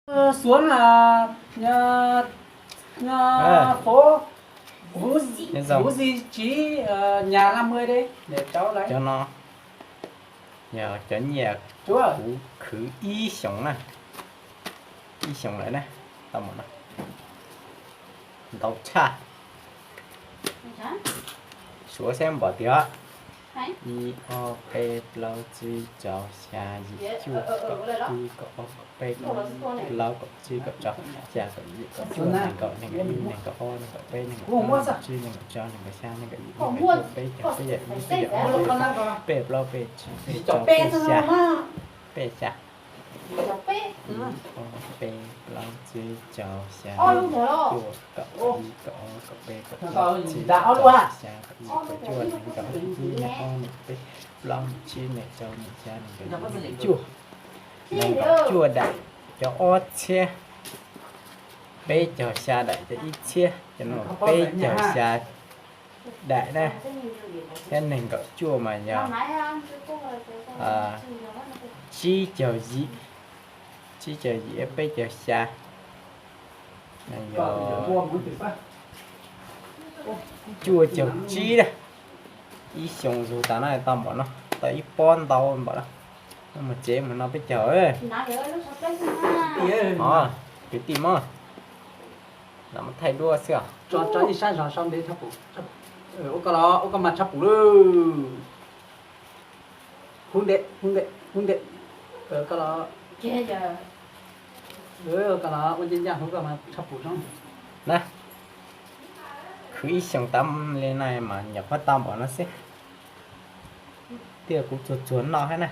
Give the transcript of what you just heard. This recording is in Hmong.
Ơ, Xuân à, nhà, nhà Ơ. Phố Vũ, Nhân Dòng. Vũ Duy Trí, ờ, nhà năm mươi đi, để cháu lấy. Cho nó. Yog cov nyiaj kuv khwv ib xyoos na, ib xyoos lawm na, tau mus no. Ntau tshaj. Suav xeeb npaum tiag. Ib, ob, peb, plaub, tsib, rau, xya, yim, cuaj, kaum ib, kaum ob, kaum peb, kaum plaub, kaum tsib, kaum rau, xya, kaum yim, kaum cuaj, nees nkaum, nees nkaum ib, nees nkaum ob, nees nkaum peb, nees nkaum plaub, nees nkaum tsib, nees nkaum rau, nees nkaum xya, nees nkaum yim, nees nkaum cuaj, peb caug, peb yim, peb caug, peb plaub, peb tsib, peb rau, peb xya, peb xya. Ib, ob, peb, plaub, tsib, rau, xya, cuaj, kaum ib, kaum ob, kaum peb, kaum plaub, kaum tsib, kaum rau, xya, kaum yim, kaum cuaj, nees nkaum ib, nees ob, nees peb, plaub, nees tsib, nees rau, nees xya, nees nkaum yim, nees cuaj. Nees nkaum cuaj daim, cov ob txhiab, peb caug xya daim, cov ib txhiab, cov no peb caug xya daim na, thiab nees nkaum cuaj mas yog tsib caug yim, tsib caug yim, peb caug xya, yog cuaj caug tsib na. Ib xyoos zug tas na tau npaum no, tau ib pob ntau npaum no. Mus tsev mus no peb caug. Kwv tij mog, los mus thaij duab xwb os. Tso ib sab zog sau ntev, ua koj los ua koj mas tshaj pum lawm. Hu nte, hu nte, hu nte. Koj los, koj los ua ncaj ncaj, hu koj mas tshaj pum zoo na. Khwv ib xyoos tas li na mas nyuam qhuav tau npaum no xwb. Tiag kuv tsuag tsuag noj thiab na.